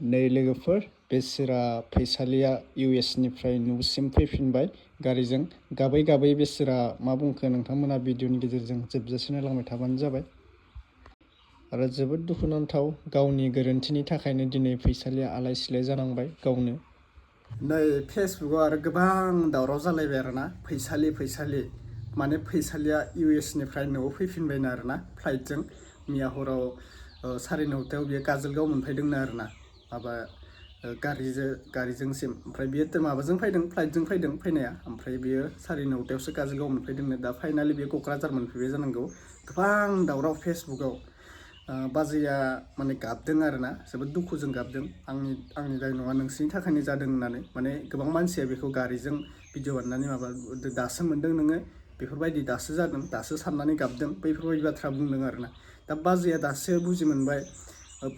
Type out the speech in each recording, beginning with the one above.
नै लोगोफोर बेसोरा फैसालिया इउएसनिफ्राय न'सिम फैफिनबाय गारिजों गाबै गाबै बेसोरा मा बुंखो नोंथांमोना भिडिअनि गेजेरजों जोबजासिम नायलांबाय थाबानो जाबाय। आरो जोबोद दुखुनांथाव गावनि गोरोन्थिनि थाखायनो दिनै फैसालिया आलाय सिलाय जानांबाय गावनो। नै फेसबुकआव आरो गोबां दावराव जालायबाय आरोना फैसालि माने फैसालिया इउएसनिफ्राय न'आव फैफिनबायनो आरोना फ्लाइटजों मैया हराव 9:30 बियो काजलगाव मोनफैदोंनो आरोना माबा गारिजोंसिम ओमफ्राय बियो माबाजों फैदों फ्लाइटजों फैदों फैनाया ओमफ्राय बियो 9:30 काजलगाव मोनफैदोंनो दा फाइनालि बे क'क्राझार मोनफैबाय जानांगौ। गोबां दावराव फेसबुकआव बाजैया माने गाबदों आरोना जोबोद दुखुजों गाबदों आंनि दाय नङा नोंसिनि थाखायनो जादों होननानै माने गोबां मानसिया बेखौ गारिजों भिडिअ बानायनानै माबा दासो मोन्दों नोङो बेफोरबायदि दासो जादों दासो साननानै गाबदों बैफोरबायदि बाथ्रा बुंदों आरोना। दा बाजैया दासो बुजि मोनबाय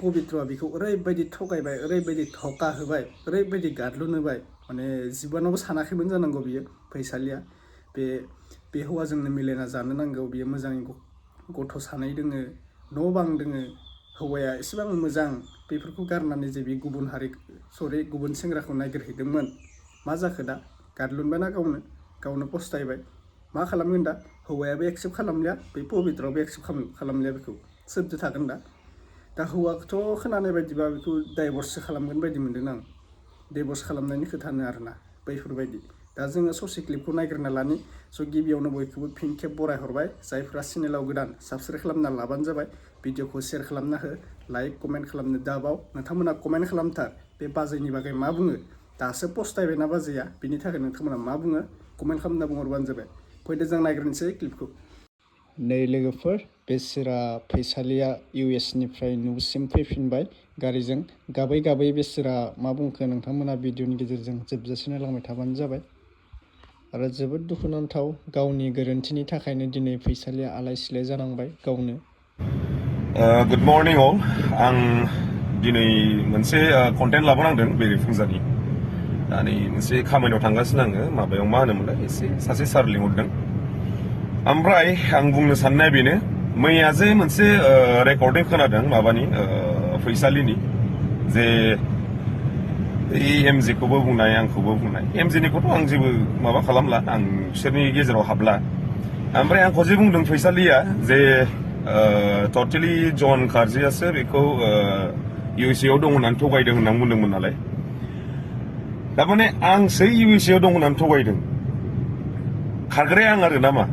पबित्रआ बेखौ ओरैबायदि थगायबाय ओरैबायदि धका होबाय ओरैबायदि गादलुन होबाय माने जिबनावबो सानाखैमोन जानांगौ बियो फैसालिया बे हौवाजोंनो मिलायना जानो नांगौ बियो मोजाङै गथ' सानै दोङो न' बां दोङो हौवाया एसेबां मोजां बेफोरखौ गारनानै जे बे गुबुन सेंग्राखौ नागिरहैदोंमोन मा जाखो दा गादलुनबायना गावनो पस्तायबाय मा खालामगोन दा हौवायाबो एक्सेप्ट खालामलिया बे पबित्रआबो एक्सेप्ट खालामलिया बेखौ सोरदो थागोन दा हौवाखौथ' खोनानाय बायदिबा बेखौ डाइभर्ससो खालामगोन बायदि मोन्दों आं डाइभर्स खालामनायनि खोथानो आरोना बैफोरबायदि दा जोङो ससे क्लिपखौ नायग्रोना लानि स' गिबियावनो बयखौबो फिन खेब बरायहरबाय जायफ्रा चेनेलाव गोदान साबस्क्राइब खालामना लाबानो जाबाय भिडिअखौ शेयार खालामना हो लाइक कमेन्ट खालामनो दाबाव नोंथांमोना कमेन्ट खालामथार बे बाजैनि बागै मा बुङो दासो पस्तायबायना बाजैया बिनि थाखाय नोंथांमोना मा बुङो कमेन्ट खालामना बुंहरबानो जाबाय फैदो जों नायग्रोनोसै क्लिपखौ। नै लोगोफोर बेसोरा फैसालिया इउएसनिफ्राय न'सिम फैफिनबाय गारिजों गाबै गाबै बेसोरा मा बुंखो नोंथांमोना भिडिअनि गेजेरजों जोबजासिम नायलांबाय थाबानो जाबाय। आरो जोबोद दुखुनांथाव गावनि गोरोन्थिनि थाखायनो दिनै फैसालिया आलाय सिलाय जानांबाय गावनो। गुड मर्निं अल आं दिनै मोनसे कन्टेन्ट लाबोनांदों बेरेफुंजानि दा नै मोनसे खामानियाव थांगासिनो आङो माबायाव मा होनोमोनलाय सासे सार लिंहरदों ओमफ्राय आं बुंनो साननाया बेनो मैया जे मोनसे रेकर्डिं खोनादों माबानि फैसालिनि जे एमजेखौबो बुंनाय आंखौबो बुंनाय एमजेनिखौथ' आं जेबो माबा खालामला आं बिसोरनि गेजेराव हाबला ओमफ्राय आंखौ जे बुंदों फैसालिया जे टटेलि जन कार्जियासो बेखौ इउएसए आव दं होननानै थगायदों होननानै बुंदोंमोन नालाय थारमाने आंसो इउएसए आव दं होननानै थगायदों खारग्राया आं आरो नामा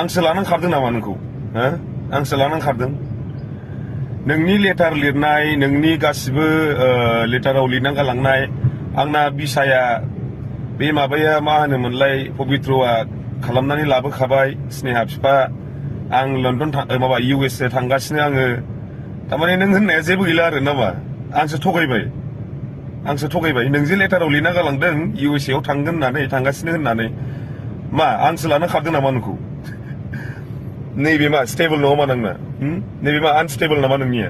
आंसो लानानै खारदों नामा नोंखौ आंसो लानानै खारदों नोंनि लेटार लिरनाय नोंनि गासिबो लेटाराव लिरनानै गालांनाय आंना बिसाया बे माबाया मा होनोमोनलाय पबित्रआ खालामनानै लाबोखाबाय स्नेहा बिफा आं लण्डन माबा इउएसए थांगासिनो आङो थारमाने नों होननाया जेबो गैला आरो नामा आंसो थगायबाय नों जे लेटाराव लिरना गालांदों इउएसए आव थांगोन होननानै थांगासिनो होननानै मा आंसो लाना खारदों नामा नोंखौ नैबे मा स्टेबल नङा मा नोंना नैबे मा आनस्टेबल नामा नोंनिया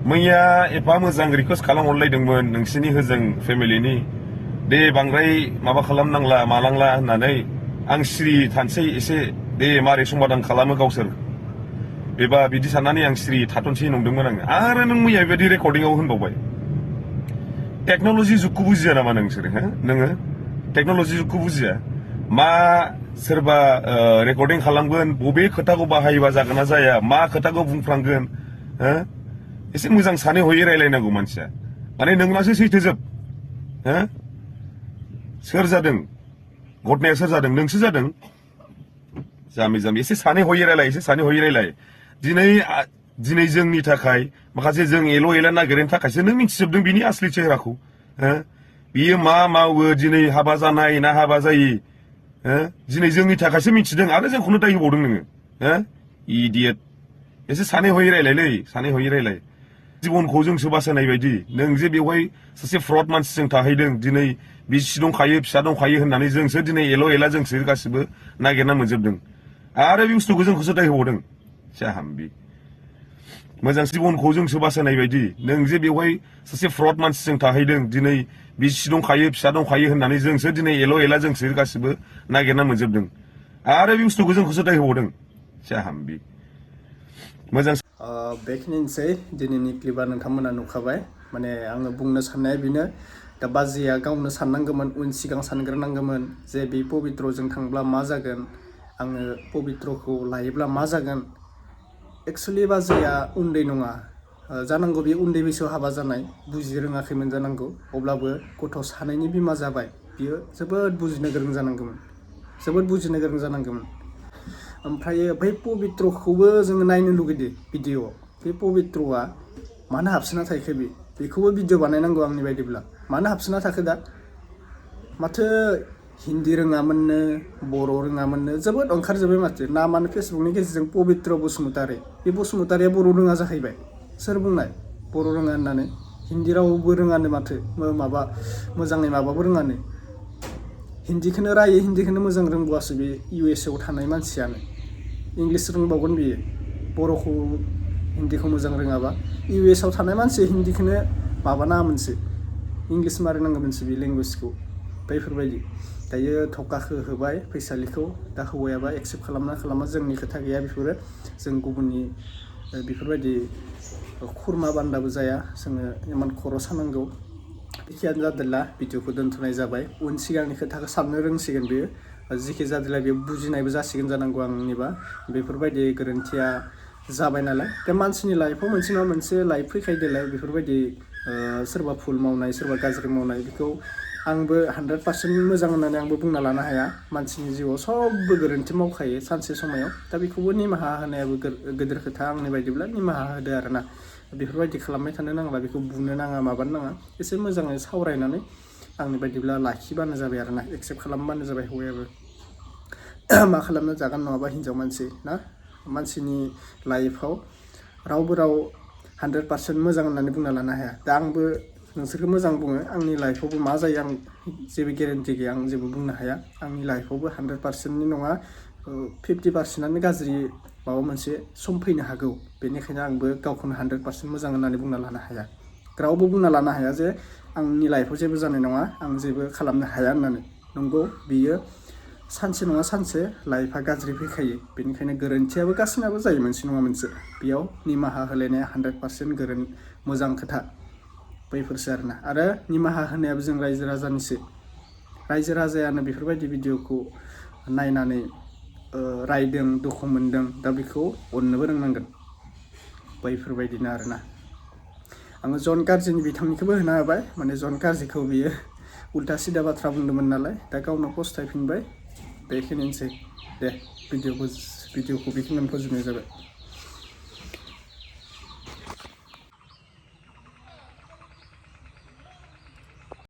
मैया एफा मोजां रिकुवेस्ट खालामहरलायदोंमोन नोंसिनि होजों फेमिलिनि दे बांद्राय माबा खालामनांला मालांला होननानै आं सिरि थानोसै एसे दे मारै समाधान खालामो गावसोर बेबा बिदि साननानै आं सिरि थाथ'नोसै नंदोंमोन आङो आरो नों मैया बेबायदि रेकर्डिंआव होनबावबाय टेक्न'लजि जुगखौ बुजिया नामा नोंसोर नोङो टेक्न'लजि जुगखौ बुजिया मा सोरबा रेकर्डिं खालामगोन बबे खोथाखौ बाहायोबा जागोन ना जाया मा खोथाखौ बुंफ्रांगोन एसे मोजां सानै हयै रायलायनांगौ मानसिया माने नोंनासो सैथोजोब सोर जादों घटनाया सोर जादों नोंसो जादों जाम्बि एसे सानै हयै रायलाय दिनै जोंनि थाखाय माखासे जों एला नागिरनो थाखायसो नों मिथिजोबदों बिनि आसलि चेहराखौ बियो मा मावो दिनै हाबा जानाय ना हाबा जायि दिनै जोंनि थाखायसो मिथिदों आरो जोंखौनो दाय होबावदों नोङो इडियट एसे सानै हयै रायलाय जिबनखौ जोंसो बासायनाय बायदि नों जे बेवहाय सासे फ्रड मानसिजों थाहैदों दिनै बिसि दंखायो फिसा दंखायो होननानै जोंसो दिनै एला जोंसो गासिबो नागिरना मोनजोबदों आरो बे बुस्थुखौ जोंखौसो दाय होबावदों जाहाम्बि मोजां जिबनखौ जोंसो बासायनाय बायदि नों जे बेवहाय सासे फ्रड मानसिजों थाहैदों दिनै बिसि दंखायो फिसा दंखायो होननानै जोंसो दिनै एला जोंसो गासिबो नागिरना मोनजोबदों आरो बे बुस्थुखौ जोंखौसो दाय होबावदों जाहाम्बि मोजां बेखिनिसै दिनैनि क्लिपा नोंथांमोना नुखाबाय माने आङो बुंनो साननाया बेनो दा बाजैया गावनो साननांगौमोन उन सिगां सानग्रोनांगौमोन जे बे पबित्रजों थांब्ला मा जागोन आङो पबित्रखौ लायोब्ला मा जागोन एक्सुवेलि बाजैया उन्दै नङा जानांगौ बे उन्दै बैसोआव हाबा जानाय बुजि रोङाखैमोन जानांगौ अब्लाबो गथ' सानैनि बिमा जाबाय बियो जोबोद बुजिनो गोरों जानांगौमोन ओमफ्राय बै पबित्रखौबो जोङो नायनो लुगैदो भिडिअ बे पबित्रआ मानो हाबसोना थाखो बेखौबो भिडिअ बानायनांगौ आंनि बायदिब्ला मानो हाबसोना थाखो दा माथो हिन्दी रोङामोननो बर' रोङामोननो जोबोद ओंखारजोब्बाय माथो नामानो फेसबुकनि गेजेरजों पबित्र बसुमतारी बे बसुमतारीया बर' रोङा जाहैबाय सोर बुंनाय बर' रोङा होननानै हिन्दी रावबो रोङानो माथो माबा मोजाङै माबाबो रोङानो हिन्दीखौनो रायो हिन्दीखौनो मोजां रोंबावासो बे USA आव थानाय मानसियानो इंलिस रोंबावगोन बियो बर'खौ हिन्दीखौ मोजां रोङाबा US आव थानाय मानसिया हिन्दीखौनो माबानाङामोनसो इंलिस मारिनांगौमोनसो बे लेंगुवेजखौ बैफोरबायदि दायो थकाखौ होबाय फैसालिखौ दा हौवायाबा एक्सेप्ट खालामा जोंनि खोथा गैया बेफोरो जों गुबुननि बेफोरबायदि खुरमा बान्दाबो जाया जोङो इमान खर' सानांगौ बेखियानो जादोंला भिडिअखौ दोनथ'नाय जाबाय उन सिगांनि खोथाखौ साननो रोंसिगोन बेयो जिखि जादोंला बेयो बुजिनायबो जासिगोन जानांगौ आंनिबा बेफोरबायदि गोरोन्थिया जाबाय नालाय दा मानसिनि लाइफआव मोनसे नङा मोनसे लाइफ फैखायोदेलाय बेफोरबायदि सोरबा भुल मावनाय सोरबा गाज्रि मावनाय बेखौ आंबो 100% मोजां होननानै आंबो बुंना लानो हाया मानसिनि जिउआव सबबो गोरोन्थि मावखायो सानसे समायाव दा बेखौबो निमाहा होनायाबो गिदिर खोथा आंनि बायदिब्ला निमाहा होदो आरोना बेफोरबायदि खालामबाय थानो नांला बेखौ बुनो नाङा माबानो नाङा एसे मोजाङै सावरायनानै आंनि बायदिब्ला लाखिबानो जाबाय आरोना एक्सेप्ट खालामबानो जाबाय हौवायाबो मा खालामनो जागोन नङाबा हिन्जाव मानसि ना मानसिनि लाइफआव रावबो 100% मोजां होननानै बुंना लानो हाया दा आंबो नोंसोरखौ मोजां बुङो आंनि लाइफआवबो मा जायो आं जेबो गेरेन्टि गैया आं जेबो बुंनो हाया आंनि लाइफआवबो 100%नि नङा 50%आनो गाज्रि माबा मोनसे सम फैनो हागौ बेनिखायनो आंबो गावखौनो 100% मोजां होननानै बुंना लानो हाया रावबो बुंना लानो हाया जे आंनि लाइफआव जेबो जानाय नङा आं जेबो खालामनो हाया होननानै नंगौ बियो सानसे नङा सानसे लाइफआ गाज्रि फैखायो बेनिखायनो गोरोन्थियाबो गासिनाबो जायो मोनसे नङा मोनसे बेयाव निमाहा होलायनाया 100% मोजां खोथा बैफोरसो आरोना आरो निमाहा होनायाबो जों रायजो राजानिसो रायजो राजायानो बेफोरबायदि भिडिअखौ नायनानै रायदों दुखु मोनदों दा बेखौ अननोबो रोंनांगोन बैफोरबायदिनो आरोना आङो जन गार्जिनि बिथांनिखौबो होना होबाय माने जन गार्जिखौ बियो उल्था सिदा बाथ्रा बुंदोंमोन नालाय दा गावनो पस्थायफिनबाय बेखिनिसै दे भिडिअखौ बेखिनियावनो फोजोबनाय जाबाय